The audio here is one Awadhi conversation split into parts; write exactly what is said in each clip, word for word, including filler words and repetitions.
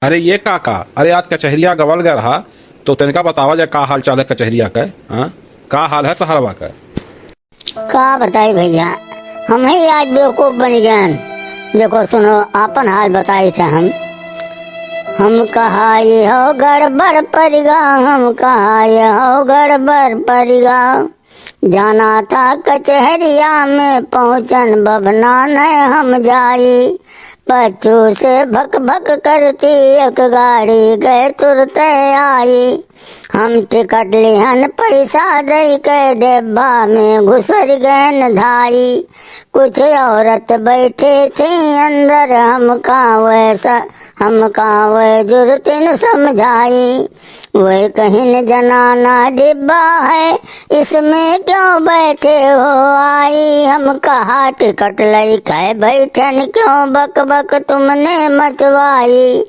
अरे ये काका, अरे आज कचहरिया गवल गए रहा, तो तनिका बतावा जाए का हाल चाल है कचहरिया के, हाँ? का हाल है सहरवा के? का बताई भइया, हम ही आज बेवकूफ बनि गएन। देखो सुनो, आपन हाल बताई थे हम। हम कहा ये हो गड़बड़ परिगा, हम कहा ये हो गड़बड़ परिगा। जाना था कचहरिया में पहुँचन, बभना न हम जाई। पच्चू से भक भक करती एक गाड़ी गए तुरते आई। हम टिकट लिहन पैसा दई के, डिब्बा में घुसर गएन धाई। कुछ औरत बैठी थी अंदर, हम कावे स-, हम कावे जुरतिन समझाई। वह कहिन जनाना डिब्बा है, इसमें क्यों बैठे हो आई? हम कहा टिकट लई के बैठन, क्यों बक बक तुमने मचवाई?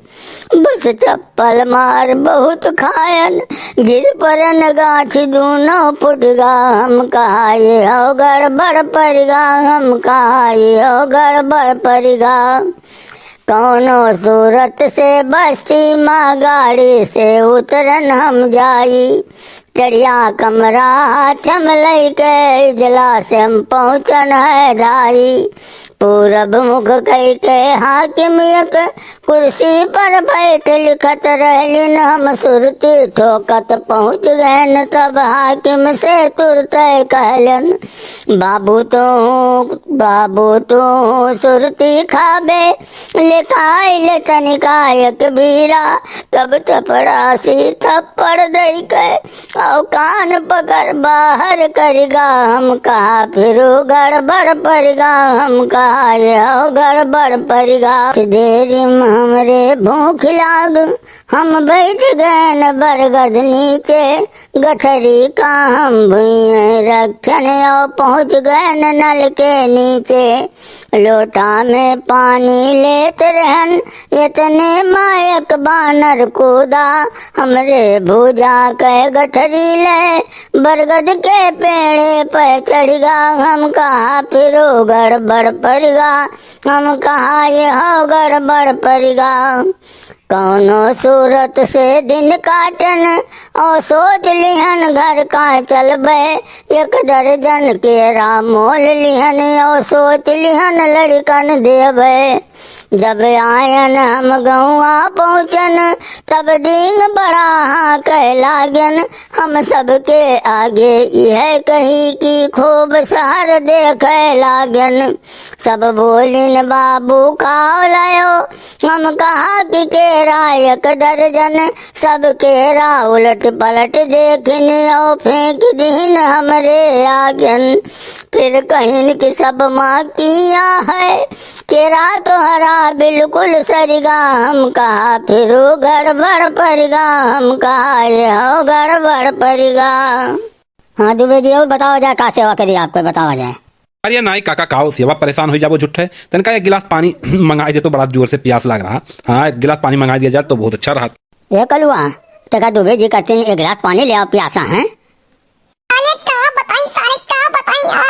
बस चप्पल मार बहुत खायन, गिर परन गाँठ दूनो फुटगा। हम कहा ये हो गड़बड़ परिगा, हम कहा ये हो गड़बड़ परिगा। कौनो सूरत से बस्ती मा गाड़ी से उतरन हम जाई। टड़िया कमरा हाथ हम लइके इजलास हम पहुँचन है धाई। पूरब मुख कइके हाकिम एक कुर्सी पर बैठ लिखत रहलिन। हम सुरती ठोकत पहुँच गएन तब हाकिम से तुरते कहलन, बाबू तू, बाबू तू सुरती खाबे, लिखाइल तनिका एक बीरा, तब चपरासी थप्पड़ दई के औ कान पकड़ बाहर करिगा। हम कहा फिरू गड़बड़ परिगा, हम कहा ये हो गड़बड़ परिगा। कुछ देरी में हमरे भूख लाग, हम बैठ गएन बरगद नीचे, गठरी का हम भुइयें रखन औ पहुँच गएन नल के नीचे। लोटा में पानी लेत रहन, इतने मा एक बानर कूदा, हमरे भुजा के गठरी ले बरगद के पेड़े पे चढ़िगा। हम कहा फिरू गड़बड़ परिगा, हम कहा ये हो गड़बड़ परिगा। कौनो सूरत से दिन काटन औ सोच लिहन घर का चलबे, एक दर्जन केरा मोल लिहन औ सोच लिहन लड़िकन देबे। जब आयन हम गउँवा पहुँचन, तब डींग बड़ा हाँके लागन। हम सबके आगे इहे कही कि खूब सहर देखे लागन। सब बोलिन, "बाबू, काव लायो?" हम कहा कि केरा एक दर्जन। सब केरा उलट पलट देखिन औ फेंक दीन हमरे आगन। फिर कहिन कि सब मा किया है केरा तोहरा बिल्कुल सरिगा। हम कहा फिरू गड़बड़ परिगा, हम कहा ये हो गड़बड़ परिगा। हाँ दुबे जी, और बतावा जाए का सेवा करी आपको, बतावा जाए। अरे नाई काका, काव सेवा, परेशान होइ जाबो झूठे। तनिका एक गिलास पानी मंगाई दे तो, बड़ा जोर से प्यास लाग रहा। हाँ, एक गिलास पानी मंगाई दिया जाए तो बहुत अच्छा रहा। ए कलुआ, तेका दुबे जी कहतीन एक गिलास पानी ले आओ, प्यासा है। अरे का बताई सारे, का बताई, आ,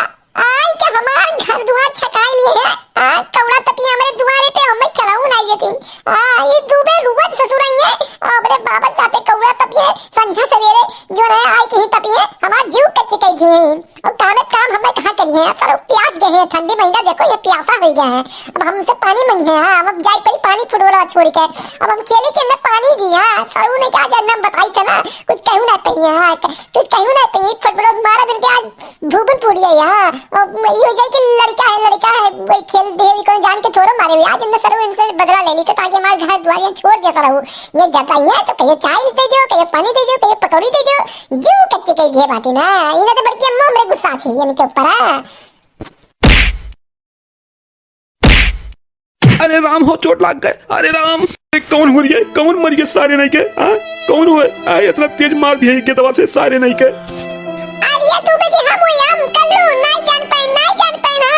आई के हमार घर दुआर छकाई लिए है। आ, कौड़ा तपिया हमरे दुआरे पे हमें चलाऊ नहीं देती। आ, ये दुबे रोज ससुर आई है। आ, हमरे बाबा जाते कौड़ा तपिए, संझा सवेरे जो रहे आई के ही तपिए, हमार जीव कच्चे कई दिए। अब काम काम हमें कहाँ करिए, अब सारे प्यास गए हैं, ठंडी महीना देखो ये प्यासा हो गया है। अब हमसे पानी मांगे हैं, हाँ, अब हम जाए पड़ी पानी फुटोला छोड़ के। अब हम केले के अंदर पानी दिया, सारू ने क्या जानना बताई था ना, कुछ कहू ना पइए, हाँ, कुछ कहू ना पइए, फुटबॉल मारा बिन के आज भूबन पूरी है यहाँ। और ये हो जाए कि लड़का है, लड़का है, वही खेल दे, भी कोई जान के थोड़ो मारे हुए। आज इनने सारू इनसे बदला ले ली, तो ताकि हमारे घर द्वार यहाँ छोड़ दिया सारू। ये जब आई है तो कहिए चाय दे दो, कहिए पानी दे दो, कहिए पकौड़ी दे दो, जीव कच्चे कई दिए बाटी ना। इन्हें तो बड़की अम्मा हमरे गुस्सा थी इनके ऊपर है। अरे राम हो, चोट लाग गए। अरे राम, अरे कौन हो रही है, कौन मर गए सारे नहीं के? हाँ, कौन हुए? आ, इतना तेज मार दिया ये गेदवा से सारे नहीं के। अरे ये तू बेटी हम हुई, हम कल्लू, नहीं जान पाए, नहीं जान पाए ना।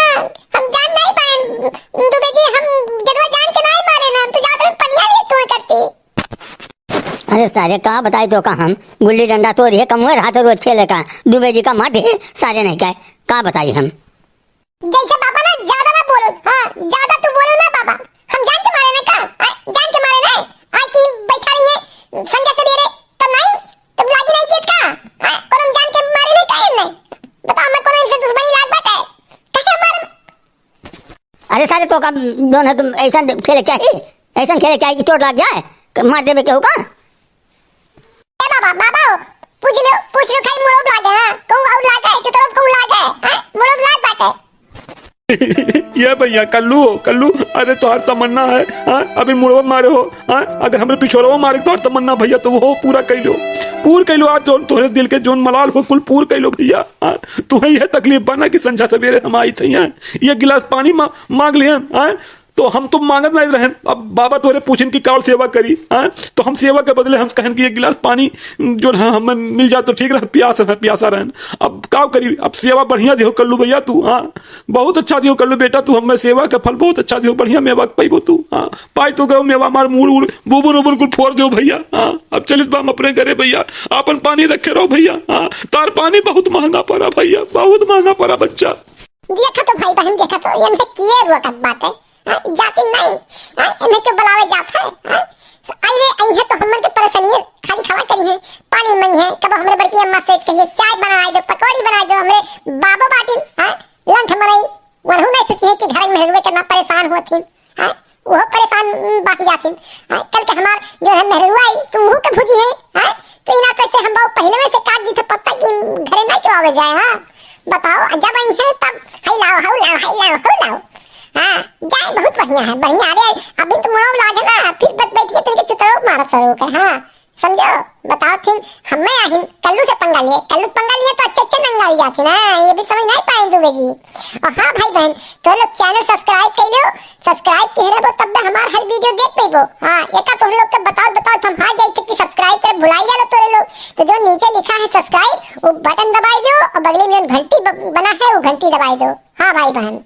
हम जान नहीं पाए। तू बेटी हम गेदवा जान के नहीं मारे ना, हम तो जात रहे पनिया लिए तोड़ करती। अरे सारे, का बताई तो का हम, गुल्ली डंडा तोरी है, कम हुए रहा था रोज खेले का, दुबे जी का मत है, सारे नहीं का, का बताई हम। जैसे बाबा ना, ज्यादा ना बोलो, हाँ, ज्यादा तू बोलो ना बाबा, हम जान के मारे ना का, आ, जान के मारे ना, आज की सारे तो का जौन है, तुम ऐसा खेले चाहिए, ऐसा खेले चाहिए कि चोट लाग जाए, मार देवे केहू का। ए बाबा, बाबा हो, पूछ लो, पूछ लो, खाली मुड़ो लागे, हाँ? कहूँ और लागे, चुतरो कहूँ लागे, हाँ? मुड़ो लाग बाटे। ये भैया, कल्लू हो, कल्लू, अरे तोहार तमन्ना है, हाँ? अभी मुड़वा मारे हो, हाँ? अगर हमरे पिछोरवा मारे तोहार तमन्ना भैया, तो वो पूरा कइलो, पूर कइलो। आज जौन तोहरे दिल के जौन मलाल हो, कुल पूर कइलो भैया, हाँ? तुहैं यह तकलीफ बा ना कि संझा सवेरे हम आई थी, हाँ? ये गिलास पानी मा-, मांग लिहन, हाँ? तो हम तो मांगत नहीं रहन। अब बाबा तोरे पूछिन कि का सेवा करी, हाँ? तो हम सेवा के बदले हम कहन कि एक गिलास पानी जो है हमें मिल जाए तो ठीक रह, प्यास रह, प्यासा रहन। अब का करी, अब सेवा बढ़िया दियो कल्लू भैया तू, हाँ? बहुत अच्छा दियो कल्लू बेटा तू, हमें सेवा के फल बहुत अच्छा दियो, बढ़िया मेवा पइबो तू, हाँ? पाई तो गयो मेवा, मार मूड़ उड़, बुबुन उबुन कुल फोड़ दियो भैया, हाँ? अब चलित बा हम अपने घरे भैया, आपन पानी रखे रहो भैया, हाँ? तार पानी बहुत महंगा पड़ा भैया, बहुत महंगा पड़ा बच्चा। देखा तो भाई बहन, देखा तो, ये हमसे किए रुआ का बात है। हाँ, जातिन नहीं, हाँ, इन्हें क्यों बुलावे जात है, हाँ? अरे, अइहे तो हमन के परेशानी खाली खड़ा करिहैं, पानी मंगिहैं, कब हमरे बड़की अम्मा से कहिए, "चाय बनाए दो, पकौड़ी बनाए दो," हमरे बाबो बाटिन, हाँ, लंठ मरई, वनहु नहीं सोचिहैं कि घर में मेहरुए कितना परेशान होथिन, हाँ, वो परेशान, उम, बढ़ जाथिन, हाँ, कल के हमार जो है मेहरुआ आई, तो उहू के भुजिहैं, हाँ, तो इना तो से हम बाबू पहले में से काट दी थे पत्ता कि घरे नहीं क्यों आवे जाए, हाँ, बताओ, जब अइहे तब, "हई लाओ, हऊ लाओ, हई लाओ, हऊ लाओ।" हाँ, जाए बहुत बढ़िया है, बढ़िया। अरे, अभी तो मुड़ो लागे ना, फिर बत-, बैठ के तुमके चुतरो मारत सरू के, हाँ, समझो, बताओ थिन, हमें आहिन, कल्लू से पंगा लिए, कल्लू पंगा लिए तो अच्छे अच्छे नंगा लिया थे ना, ये भी समझ नहीं पाए दुबे जी। और हाँ भाई बहन, तो लोग channel subscribe कर लो, subscribe के रहबो तब हमार हर video देख पेबो। हाँ, एका तो हम लोग के बताओ, बताओ, तो हम हाथ जाई थे कि subscribe करे, भुलाई जालो तोरे लोग। तो जो नीचे लिखा है subscribe, वो button दबाई दो और बगली में जो घंटी ब-, बना है, वो घंटी दबाई दो। हाँ भाई बहन।